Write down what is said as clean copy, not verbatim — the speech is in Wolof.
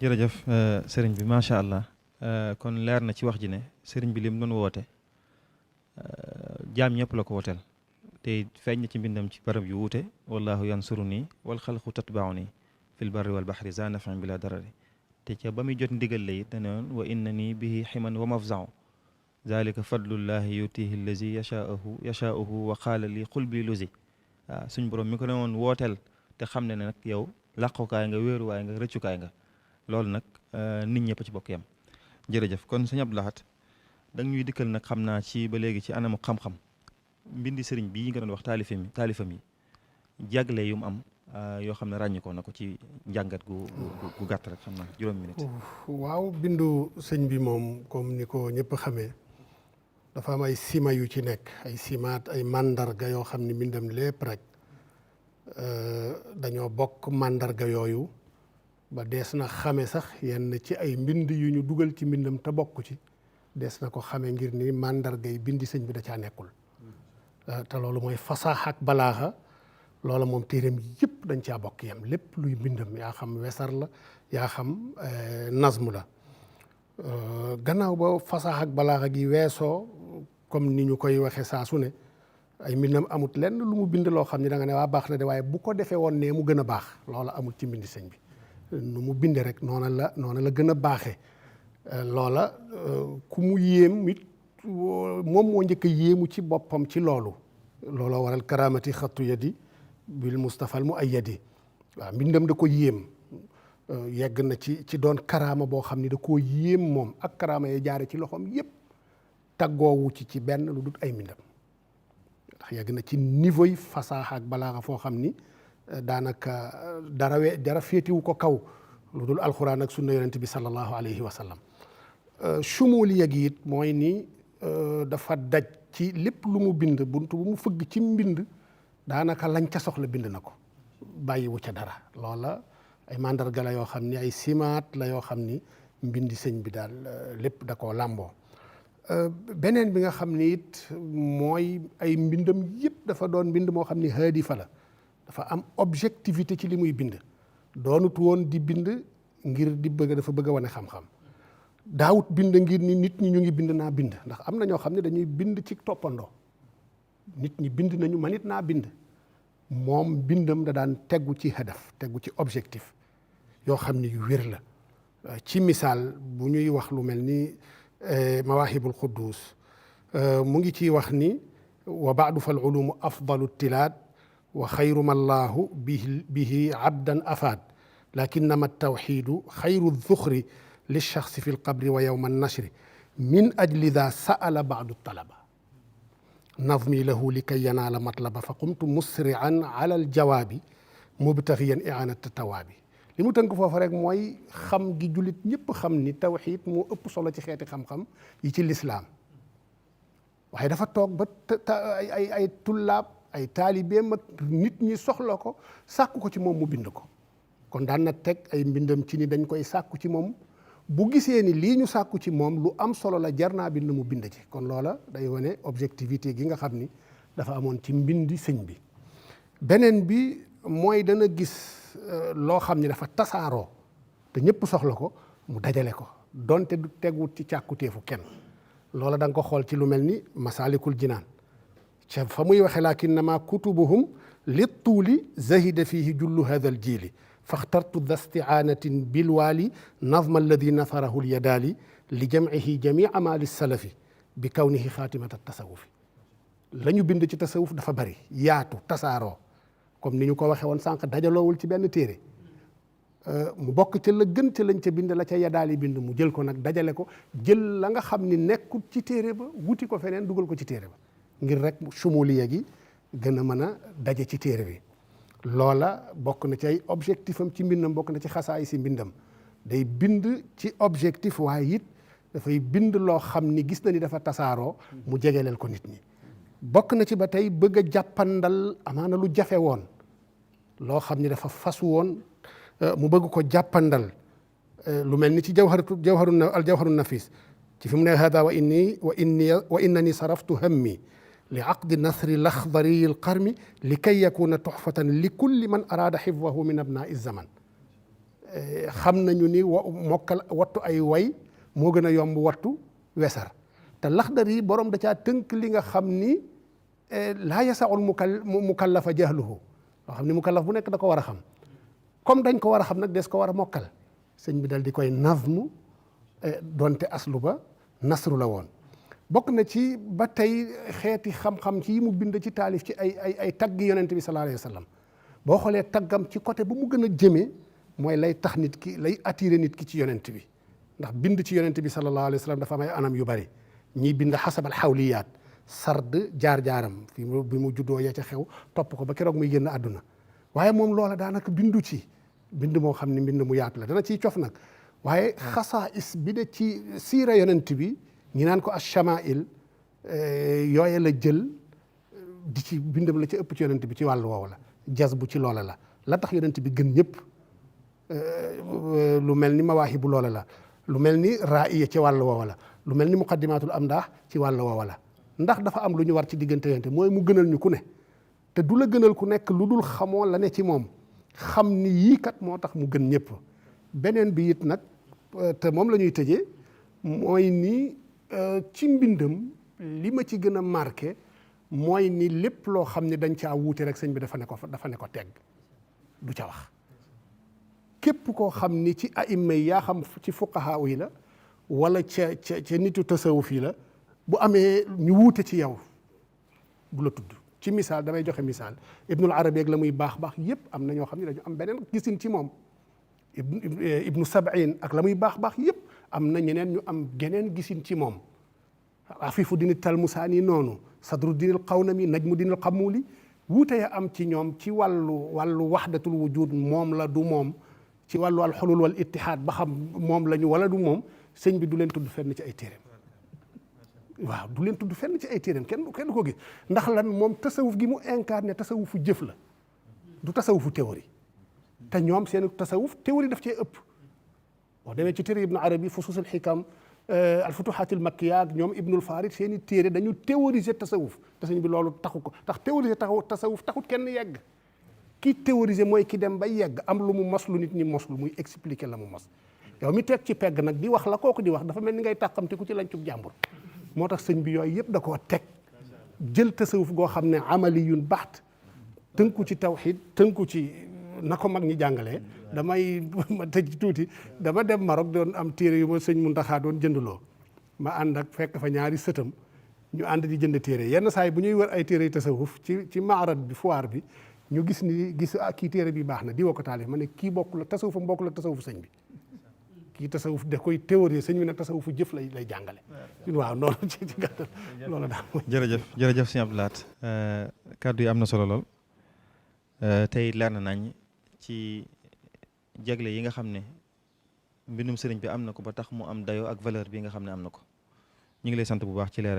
jërëjëf sëriñ bi macha allah kon leer na ci wax ji ne sëriñ bi lim doon woote jaam ñëpp la ko wooteel te feeñ na ci mbindam ci barab yu wuute wallahu yansuru nii wal xalqu tatbaaw nii fil barri wal baxri za nafin bila darari te ca ba muy jot ndigal la it dane woon wa inna nii bihi ximan wa mafzau zalika fadlullahi yutihi allazi yashaahu wa qaala li qul bi luzi waaw suñ borom mi ko ne woon wooteel te xam ne nag yow làqukaay nga wéeruwaay nga rëccukaay nga loolu nag nit ñëpp ci bokk yam jërëjëf kon sëñ Abdou Lahad da ñuy dikkal nag xam naa ci ba léegi ci anamu xam-xam mbindi sëriñ bii nga doon wax taalifam yi jagle yu mu am yoo xam ne ràññikoo na ko ci njàngat gu gàtt rek xam naa juróomi minute. waaw bindu sëñ bi moom comme ni ko ñëpp xamee dafa am ay sima yu ci nekk ay simaat ay mandarga yoo xam ne mbindam lépp rek dañoo bokk mandarga yooyu ba dees na xame sax yenn ci ay mbind yu ñu dugal ci mbindam te bokk ci dees na ko xame ngir ni mandarga yi bindi sëñ bi da caa nekkul te loolu mooy fasaax ak balaaxa loola moom téereem yëpp dañ caa bokk yam lépp luy mbindam yaa xam wesar la yaa xam nazmu la gannaaw ba fasaax ak balaaxa gi weesoo comme ni ñu koy waxee saa su ne ay mbindam amut lenn lu mu bind loo xam ne da nga ne waa baax na de waaye bu ko defee woon ne mu gën a baax loola amul ci mbindi sëñ bi nu mu binde rek noona la gën a baaxee loola ku mu yéem it moom moo njëkk a yéemu ci boppam ci loolu looloo waral karaamati xattu yadi bil Mustafa al muayyadi waaw mbindam da ko yéem yegg na ci doon karaama boo xam ni da koo yéem moom ak karaama ya jaare ci loxoom yépp taggoowu ci benn lu dul ay mbindam ndax yegg na ci niveau yi fasaaxa ak balaaxa foo xam ni daanaka dara féetiwu ko kaw lu dul alxuraan ak sunna yonent bi sallallahu alayhi wa sallam chumuliya gi it mooy ni dafa daj ci lépp lu mu bind buntu bu mu fëgg ci mbind daanaka lañ ca soxla bind na ko bàyyiwu ca dara loola ay mandarga la yoo xam ni ay simaat la yoo xam ni mbindi sëñ bi daal lépp da koo làmboo beneen bi nga xam ni it mooy ay mbindam yëpp dafa doon mbind moo xam ni haadifa la dafa am objectivité ci li muy bind doonut woon di bind ngir dafa bëgg a wane xam-xam daawut bind ngir ni nit ñi ñu ngi bind naa bind ndax am na ñoo xam ne dañuy bind ci toppandoo nit ñi bind nañu man it naa bind moom bindam da daan tegu ci hadaf tegu ci objectif yoo xam ni yu wér la ci misaal bu ñuy wax lu mel ni mawaahibul quddus mu ngi ciy wax ni wa baadu fal ulumu afdalu tilaad wa xayru ma llaahu bihi abdan afaad lakinnama tawxiidu xayru zuxri lilchaxsi fi lqabri wa yowma annashri min ajli daa sa'ala baadu talaba nazmi lahu li kay yanaala matlaba fa qumtu musri'an ala aljawaabi mubtaxiyan i'aanata tawaabi li mu tënk foofu rek mooy xam gi jullit ñëpp xam ni tawxiid moo ëpp solo ci xeeti xam-xam yi ci lislaam waaye dafa toog ba ay tullaab ay taalibeem ak nit ñi soxla ko sàkku ko ci moom mu bind ko kon daan na teg ay mbindam ci ni dañ koy sàkku ci moom bu gisee ni lii ñu sàkku ci moom lu am solo la jar naa bind mu bind ci kon loola day wane objectivité gi nga xam ni dafa amoon ci mbindi sëñ bi beneen bi mooy dana gis loo xam ni dafa tasaaroo te ñëpp soxla ko mu dajale ko donte du teguwut ci càkkutéefu kenn loola da nga ko xool ci lu mel ni masaalikul jinaan ca fa muy waxe lakinnama kutubuhum li tuuli zahida fihi jullu hada al jiili faxtartu da stiaanatin bilwaali nazma alladi nasarahu lyadaali li jamcihi jamia ma lissalafi bi kawnihi xaatimata tasawufi la ñu bind ci tasawuf dafa bari yaatu tasaaroo comme ni ñu ko waxee woon sànq dajaloowul ci benn téere mu bokk ca la gën ca lañ ca bind la ca yadaali bind mu jël ko nag dajale ko jël la nga xam ni nekkul ci téere ba wuti ko feneen dugal ko ci téere ba ngir rek sumuliya gi gën a mën a daje ci téere bi loola bokk na ci ay objectif am ci mbindam bokk na ci xasaay si mbindam day bind ci objectif waaye it dafay bind loo xam ni gis na ni dafa tasaaroo mu jegeleel ko nit ñi bokk na ci ba tey bëgg a jàppandal amaana lu jafe woon loo xam ni dafa fasu woon mu bëgg ko jàppandal lu mel ni ci jawharu nafis ci fi mu ne hada wa innani saraftu hammi li aqdi nasri laxdari alqarmi li kay yakuna tuxfatan li kulli man araada xifdahu min abnaa zaman xam nañu ni mokkal wattu ay way moo gën a yomb wattu wesar te Laxdari borom da caa tënk li nga xam ni laa yasaul mukallafa jahluhu loo xam ni mukallaf bu nekk da ko war a xam comme dañ ko war a xam nag des ko war a mokkal sëñ bi dal di koy nazmu donte aslu ba nasru la woon bokk na ci ba tey xeeti xam-xam ci yi mu bind ci taalif ci ay taggi yonent bi sallallahu alayhi wa sallam boo xoolee taggam ci côté bu mu gën a jëmee mooy lay tax nit ki lay attiré nit ki ci yonent bi ndax bind ci yonent bi sallallahu alayhi wa sallam dafa am ay anam yu bari ñiy bind xasabal xawliyaat sard jaar-jaaram fi bi mu juddoo ya ca xew topp ko ba keroog muy génn àdduna waaye moom loola daanaka bindu ci bind moo xam ne mbind mu yaatu la dana ciy cof nag waaye xasaais bi de ci siira yonent bi ñi naan ko ash-shamaa'il yooye la jël di ci bindam la ci ëpp ci yonent bi ci wàllu woowu la jas bu ci loola la tax yonent bi gën ñëpp lu mel ni mawaahibu loola la lu mel ni ra'iya ci wàllu woowa la lu mel ni muqaddimatul amdaax ci wàllu woowa la ndax dafa am lu ñu war ci diggante yonent mooy mu gënal ñu ku ne te du la gënal ku nekk lu dul xamoo la ne ci moom xam ni yii kat moo tax mu gën ñëpp beneen bi it nag te moom la ñuy tëjee mooy ni ci mbindam li ma ci gën a marqué mooy ni lépp loo xam ne dañ caa wuute rek sëñ bi dafa ne ko tegg du ca wax képp koo xam ni ci aïma yi yaa xam ci fuqahaa yi la wala ca nitu tasawuf yi la bu amee ñu wuute ci yow du la tudd ci misaal damay joxe misaal ibnul arabi ak la muy baax yépp am na ñoo xam ne dañu am beneen gisin ci moom ibnu sab'in ak la muy baax yépp am na ñeneen ñu am geneen gisin ci moom afifu dini talmusaani noonu sadru dinil qawnami najmu dinil xamuli wuute ya am ci ñoom ci wàllu waxdatul wujud moom la du moom ci wàllu al xulul wal ittihaad ba xam moom la ñu wala du moom sëñ bi du leen tudd fenn ci ay téeréem waaw du leen tudd fenn ci ay téeréem kenn du ko gis ndax lan moom tasawuf gi mu incarné tasawufu jëf la du tasawufu théorie te ñoom seen tasawuf théorie daf cee ëpp boo demee ci téere ibnu arabi fususul xikam al futuhatil makkiya ak ñoom ibnul farid seen i téere dañu théoriser tasawuf te sëñ bi loolu taxu ko ndax théoriser tasawuf taxut kenn yegg ki théoriser mooy ki dem ba yegg am lu mu mos lu nit ñi mosul muy expliquer la mu mos yow mi teg ci pegg nag di wax la kooku di wax dafa mel ni ngay tàqamte ku ci lancub jàmbur moo tax sëñ bi yooyu yëpp da koo teg jël tasawuf goo xam ne amaliyun baxt tënku ci tawxid tënku ci na ko mag ñi jàngalee damay ma tëj tuuti dama dem Maroc doon am téere yu ma sëñ Muntaxa doon jëndloo ma ànd ak fekk fa ñaari sëtam ñu ànd di jënd téere yenn saa yi bu ñuy wër ay téere yu tasawuf ci maarat bi foire bi ñu gis kii téere bi baax na di woo ko taalif ma ne kii bokk la tasawufam bokk la tasawufu sëñ bi kii tasawuf da koy théorie sëñ bi nag tasawufu jëf lay jàngale waaw noonu ci gàttal loolu daal jërëjëf sëñ Abdou Lahat kàddu yi am na solo lool tey leer na nañ ci jagle yi nga xam ne mbindum sëriñ bi am na ko ba tax mu am dayoo ak valeur bi nga xam ne am na ko ñu ngi lay sant bu baax ci leeral